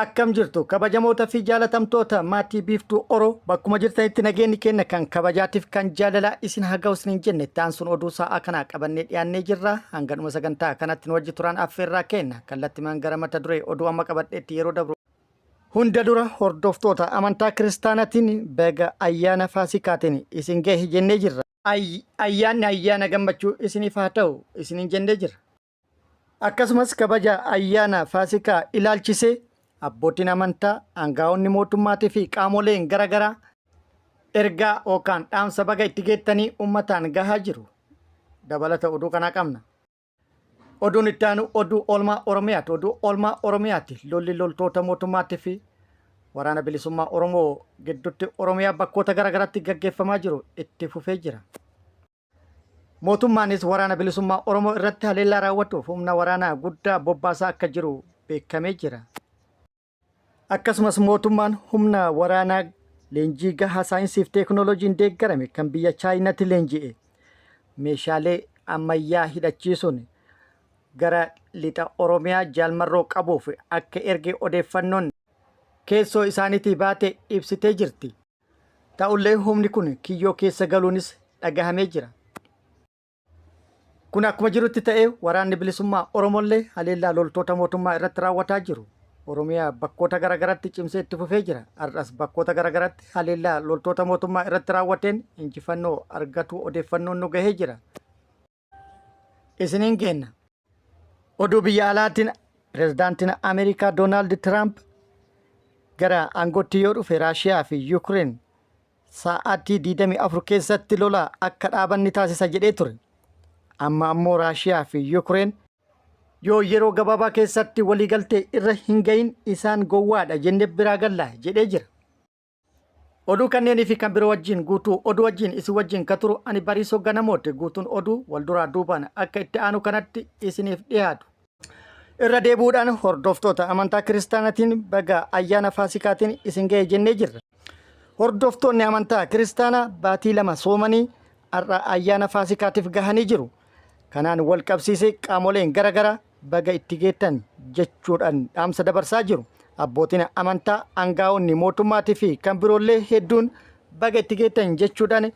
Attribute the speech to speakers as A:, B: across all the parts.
A: Akkam jirtu kabajamoota fi jaalatamtoota maatii Biiftuu Oro, bakkuma jirtanitti nageenyi keenya kan kabajaatiif kan jaalalaa isin haa ga'u isiniin jenne. Itti aansuun oduu sa'aa kanaa qabannee dhiyaannee jirra. Hanga dhuma sagantaa kanatti nu wajji turaan affeerraa kenna. Kallattimaan gara mata duree oduu amma qabadheetti yeroo dabru, hunda dura hordoftoota amantaa kiristaanaatiin baga ayyaana Faasikaatiin isin gahe jennee jirra. Ayyaanni ayyaana gammachuu isiniif haa ta'u isiniin jennee jirra. Akkasumas kabaja ayyaana Faasikaa ilaalchisee abbootiin amantaa, aangaa'onni mootummaatii fi qaamoleen gara garaa ergaa yookaan dhaamsa baga itti geettanii uummataan gahaa jiru. Dabalata oduu kanaa qabna. Oduun itti aanu oduu oolmaa Oromiyaati. Oduu oolmaa Oromiyaati. Lolli loltoota mootummaatii fi waraana bilisummaa Oromoo gidduutti Oromiyaa bakkoota gara garaatti gaggeeffamaa jiru itti fufee jira. Mootummaanis Waraana Bilisummaa Oromoo irratti haleellaa raawwatuuf humna waraanaa guddaa bobbaasaa akka jiru beekamee jira. Akkasumas mootummaan humna waraanaa leenjii gahaa saayinsiif teeknooloojiin deeggarame kan biyya Chaayinaatti leenji'e meeshaalee ammayyaa hidhachiisuun gara lixa Oromiyaa Jaal Marroo qabuuf akka erge odeeffannoon keessoo isaaniitii baate ibsitee jirti. Ta'ullee humni kun kiyyoo keessa galuunis dhagahamee jira. Kun akkuma jirutti ta'ee waraanni bilisummaa Oromollee haleellaa loltoota mootummaa irratti raawwataa jiru. Oromiyaa bakkoota garaagaratti cimsee itti fufee jira. Har'as bakkoota garaagaratti haleellaa loltoota mootummaa irratti raawwateen injifannoo argatuu odeeffannoon nu gahee jira. Isiniin geenna. Oduu biyya alaatiin pirezidaantiin Ameerikaa Doonaald Tiraamp gara aangootti yoo dhufe Raashiyaa fi Yuukireen sa'aatii 24 keessatti lola akka dhaaban ni taasisa jedhee ture. Amma ammoo Raashiyaa fi Yuukireen yoo yeroo gabaabaa keessatti waliigaltee irra hin gahin isaan gowwaadha jennee biraa galla jedhee jira. Oduu kanneenii fi kan biroo wajjin guutuu oduu wajjin isin wajjin ka turu ani Bariisoo Ganamooti. Guutuun oduu wal duraa duubaan akka itti aanu kanatti isiniif dhiyaatu. Irra deebi'uudhaan hordoftoota amantaa kiristaanaatiin baga ayyaana Faasikaatiin isin ga'e jennee jirra. Hordoftoonni amantaa kiristaanaa baatii 2 soomanii har'a ayyaana Faasikaatiif gahanii jiru. Kanaan wal qabsiisee qaamoleen gara garaa baga itti geettan jechuudhaan dhaamsa dabarsaa jiru. Abbootiin amantaa, angaa'onni mootummaatii fi kan biroollee hedduun baga itti geettan jechuudhaan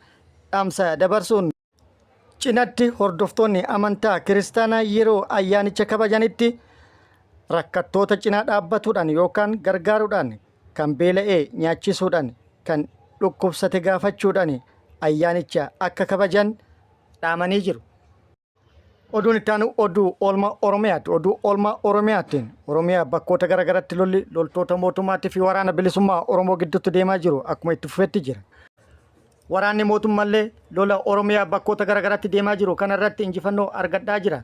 A: dhaamsa dabarsuun cinatti hordoftoonni amantaa kiristaanaa yeroo ayyaanicha kabajanitti rakkattoota cinaa dhaabbatuudhaan yookaan gargaaruudhaan, kan beela'ee nyaachisuudhaan, kan dhukkubsate gaafachuudhaan ayyaanicha akka kabajan dhaamanii jiru. Oduun itti aanu oduu oolmaa Oromiyaati. Oduu oolmaa Oromiyaatiin Oromiyaa bakkoota garaagaratti lolli loltoota mootummaatii fi waraana bilisummaa Oromoo gidduutti deemaa jiru akkuma itti fufetti jira. Waraanni mootummaallee lola Oromiyaa bakkoota garaagaraatti deemaa jiru kanarratti injifannoo argadhaa jira.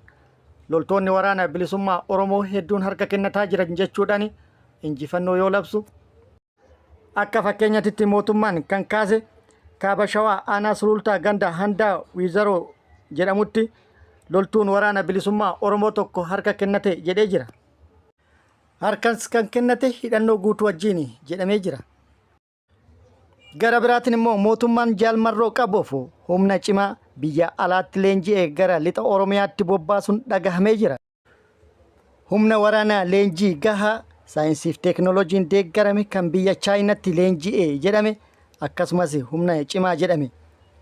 A: Loltoonni waraana bilisummaa Oromoo hedduun harka kennataa jiran jechuudhaan injifannoo yoo labsu, Akka fakkeenyatitti mootummaan kan kaase Kaaba Shawaa aanaa Sulultaa ganda Handaa Wiizaroo jedhamutti loltuun waraana bilisummaa Oromoo tokko harka kennate jedhee jira. Harkas kan kennate hidhannoo guutuu wajjiini jedhamee jira. Gara biraatiin immoo mootummaan Jaal Marroo qabuuf humna cimaa biyya alaatti leenji'e gara lixa Oromiyaatti bobbaasuun dhagahamee jira. Humna waraanaa leenjii gahaa saayinsiif teeknooloojiin deeggarame kan biyya Chaayinatti leenji'e jedhame akkasumas humna cimaa jedhame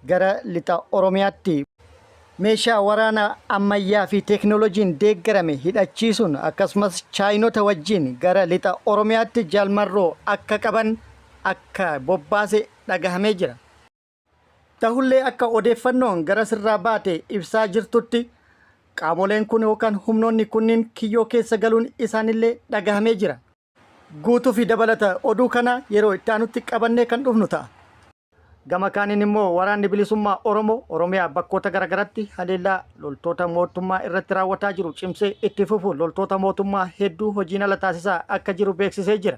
A: gara lixa Oromiyaatti meeshaa waraanaa ammayyaa fi teeknooloojiin deeggarame hidhachiisuun akkasumas Chaayinota wajjin gara lixa Oromiyaatti Jaal Marroo akka qaban akka bobbaase dhagahamee jira. Tahullee akka odeeffannoon garasirraa baate ibsaa jirtutti qaamoleen kun yookaan humnoonni kunniin kiyyoo keessa galuun isaanillee dhagahamee jira. Guutuu fi dabalata oduu kanaa yeroo itti aanutti qabannee kan dhufnu ta'a. Gama kaaniin immoo Waraanni Bilisummaa Oromoo Oromiyaa bakkoota garagaratti haleellaa loltoota mootummaa irratti raawwataa jiru cimsee itti fufuun loltoota mootummaa hedduu hojiin ala taasisaa akka jiru beeksisee jira.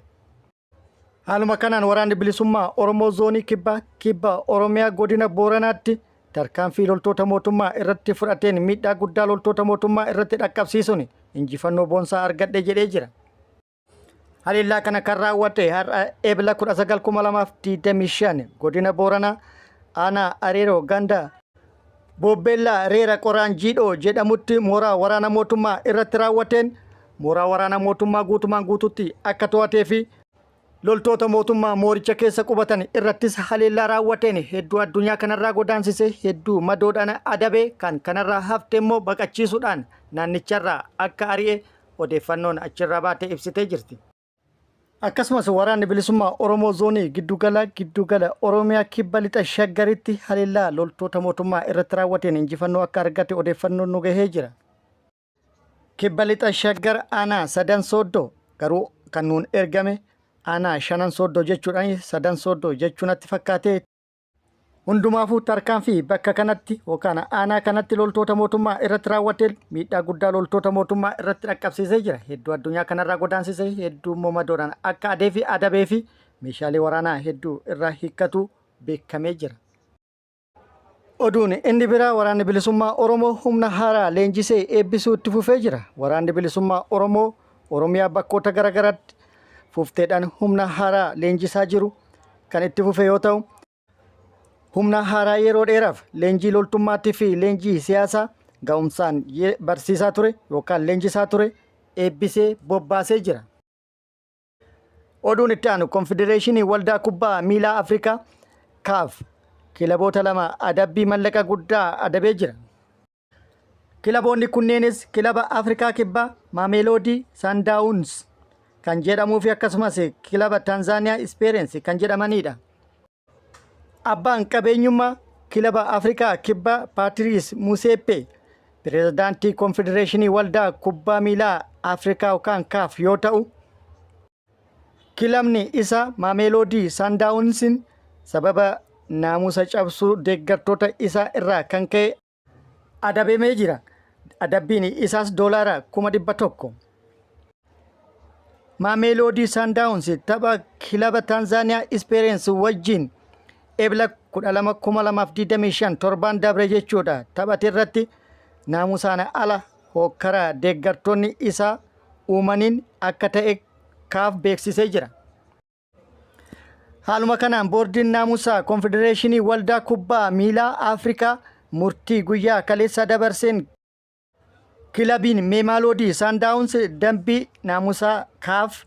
A: Haaluma kanaan Waraanni Bilisummaa Oromoo Zoonii Kibbaa Kibba Oromiyaa Godina Booranaatti tarkaanfii loltoota mootummaa irratti fudhateen miidhaa guddaa loltoota mootummaa irratti dhaqqabsiisuun injifannoo boonsaa argadhe jedhee jira. Haleellaa kana kan raawwate har'a Ebla 19,2025 Godina Booranaa Aanaa Areeroo ganda Boobbeellaa Reera Qoraan Jiidhoo jedhamutti mooraa waraana mootummaa irratti raawwateen mooraa waraana mootummaa guutumaan guututti akka to'atee fi loltoota mootummaa mooricha keessa qubatan irrattis haleellaa raawwateen hedduu addunyaa kanarraa godaansise, hedduu madoodhaan adabe, kan kanarraa hafte immoo baqachiisuudhaan naannicharraa akka ari'e odeeffannoon achirraa baate ibsitee jirti. Akkasumas Waraanni Bilisummaa Oromoo Zoonii Giddugala Giddugala Oromiyaa Kibba Lixa Shaggaritti haleellaa loltoota mootummaa irratti raawwateen injifannoo akka argate odeeffannoon nu gahee jira. Kibba Lixa Shaggar Aanaa Sadan Sooddoo, garuu kan nuun ergame Aanaa Shanan Sooddoo jechuudhaan, Sadan Sooddoo jechuu natti fakkaate. Hundumaafuu tarkaanfii bakka kanatti yookaan aanaa kanatti loltoota mootummaa irratti raawwateen miidhaa guddaa loltoota mootummaa irratti dhaqqabsiisee jira. Hedduu addunyaa kanarraa godaansisee, hedduu immoo madoodhaan akka adee fi adabee fi meeshaalee waraanaa hedduu irraa hiikkatu beekamee jira. Oduun inni biraa, Waraanni Bilisummaa Oromoo humna haaraa leenjisee eebbisuu itti fufee jira. Waraanni Bilisummaa Oromoo Oromiyaa bakkoota garaagaraatti fufteedhaan humna haaraa leenjisaa jiru kan itti fufe yoo ta'u, humna haaraa yeroo dheeraaf leenjii loltummaatii fi leenjii siyaasaa ga'umsaan barsiisaa ture yookaan leenjisaa ture eebbisee bobbaasee jira. Oduun itti aanu, Konfedereeshinii Waldaa Kubbaa Miilaa Afrikaa, CAF, kilaboota lama adabbii mallaqa guddaa adabee jira. Kilaboonni kunneenis kilaba Afrikaa Kibbaa Maameeloodii Sandaawuns kan jedhamuu fi akkasumas kilaba Taanzaaniyaa Ispeereensi kan jedhamanidha. Abbaan qabeenyummaa kilaba Afrikaa Kibbaa Paatiriis Museeppee pirezidaantii Konfedereeshinii Waldaa Kubbaa Miilaa Afrikaa yookaan CAF yoo ta'u, kilabni isaa Maameeloodii Sandaawunsiin sababa naamusa cabsuu deeggartoota isaa irraa kan ka'e adabamee jira. Adabbiin isaas $100,000. Maameeloodii Sandaawuns tapha kilaba Taanzaaniyaa Ispeereensi wajjin Ebla 12,2025, torbaan dabre jechuudha, taphate irratti naamusaan ala hokkara deeggartoonni isaa uumaniin akka ta'e CAF beeksisee jira. Haaluma kanaan boordiin naamusaa Konfedereeshinii Waldaa Kubbaa Miilaa Afrikaa murtii guyyaa kaleessa dabarseen, kilabiin Meemaaloodii Saandaawuns dambii naamusaa CAF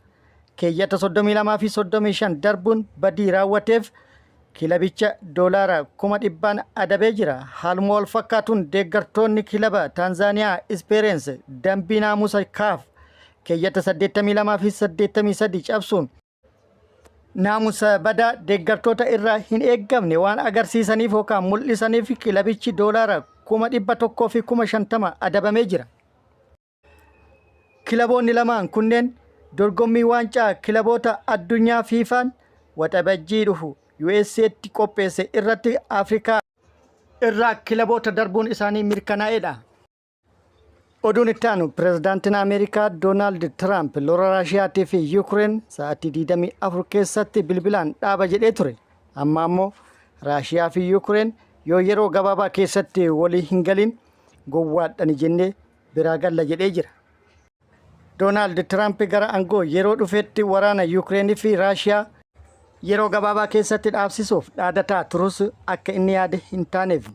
A: keeyyata 32 fi 35 darbuun badii raawwateef kilabicha $100,000n adabee jira. Haaluma wal fakkaatuun deeggartoonni kilaba Taanzaaniyaa Ispeereensi dambii naamusa CAF keeyyata 82 fi 83 cabsuun naamusa badaa deeggartoota irraa hin eeggamne waan agarsiisaniif yookaan mul'isaniif kilabichi $150,000 adabamee jira. Kilaboonni lamaan kunneen dorgommii waancaa kilaboota addunyaa FIFAn Waxabajjii dhufu USA'tti qopheesse irratti Afrikaa irraa kilaboota darbuun isaanii mirkanaa'edha. Oduun itti aanu, pirezidaantiin Ameerikaa Doonaald Tiraamp lola Raashiyaatii fi Yuukireen sa'aatii 24 keessatti bilbilaan dhaaba jedhee ture. Amma ammoo Raashiyaa fi Yuukireen yoo yeroo gabaabaa keessatti walii hin galin gowwaadhani jennee biraa galla jedhee jira. Doonaald Tiraamp gara aangoo yeroo dhufetti waraana Yuukireenii fi Raashiyaa yeroo gabaabaa keessatti dhaabsisuuf dhaadataa turus, akka inni yaade hin taaneef.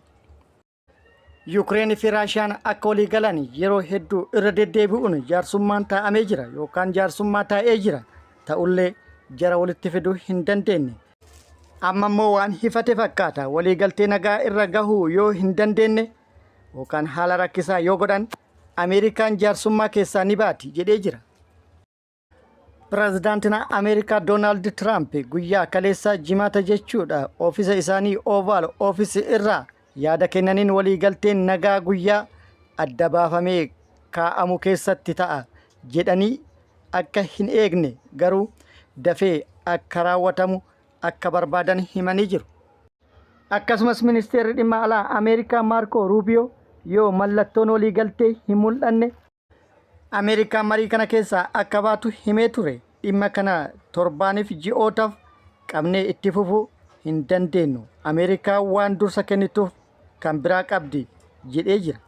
A: Yuukireen fi Raashiyaan akka walii galan yeroo hedduu irra deddeebi'uun jaarsummaan taa'amee jira yookaan jaarsummaa taa'ee jira. Ta'ullee jara walitti fiduu hin dandeenye. Amma immoo waan hifate fakkaata. Waliigaltee nagaa irra gahuu yoo hin dandeenye yookaan haala rakkisaa yoo godhan, Ameerikaan jaarsummaa keessaa ni baati jedhee jira. Pirezidaantiin Ameerikaa Doonaald Tiraamp guyyaa kaleessaa, Jimaata jechuudha, oofisa isaanii Oval Office irraa yaada kennaniin, waliigalteen nagaa guyyaa adda baafamee kaa'amu keessatti ta'a jedhanii akka hin eegne, garuu dafee akka raawwatamu akka barbaadan himanii jiru. Akkasumas ministeerri dhimma alaa Ameerikaa Maarkoo Ruubiyoo yoo mallattoon waliigaltee hin mul'anne Ameerikaan marii kana keessaa akka baatu himee ture. Dhimma kana torbaaniif ji'ootaaf qabnee itti fufuu hin dandeenyu. Ameerikaan waan dursa kennituuf kan biraa qabdi jedhee jira.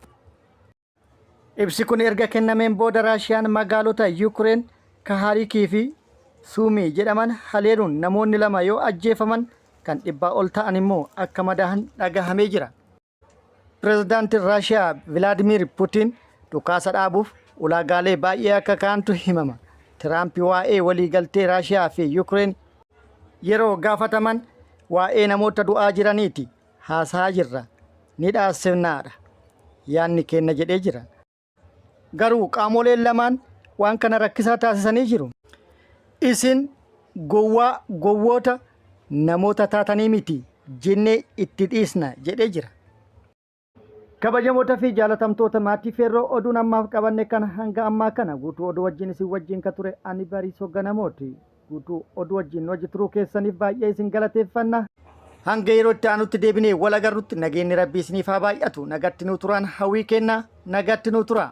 A: Ibsi kun erga kennameen booda Raashiyaan magaalota Yuukireen Kahaarikii fi Suumii jedhaman haleeluun namoonni lama yoo ajjeefaman, kan dhibbaa ol ta'an immoo akka madaahan dhagahamee jira. Pirezidaantiin Raashiyaa Vilaadimiir Putiin dhukaasa dhaabuuf ulaagaalee baay'ee akka kaa'antu himama. Tiraamp waa'ee waliigaltee Raashiyaa fi Yukireen yeroo gaafataman waa'ee namoota du'aa jiraniiti haasahaa jirra ni dhaasifnaadha yaanni kenna jedhee jira. Garuu qaamoleen lamaan waan kana rakkisaa taasisanii jiru. Isin gowwaa gowwoota namoota taatanii miti jennee itti dhiisna jedhee jira. Kabajamoota fi jaalatamtoota maatii Feerroo, oduun ammaaf qabanne kana hanga ammaa kana. Guutuu oduu wajjin isin wajjin ka ture ani Bariisoo Ganamooti. Guutuu oduu wajjin hojii turuu keessaniif baay'ee isin galateeffanna. Hanga yeroo itti aanutti deebinee wal agarrutti nageenyi Rabbii isiniif haa baay'atu. Nagatti nuu turaan hawwii kenna. Nagatti nuu tura.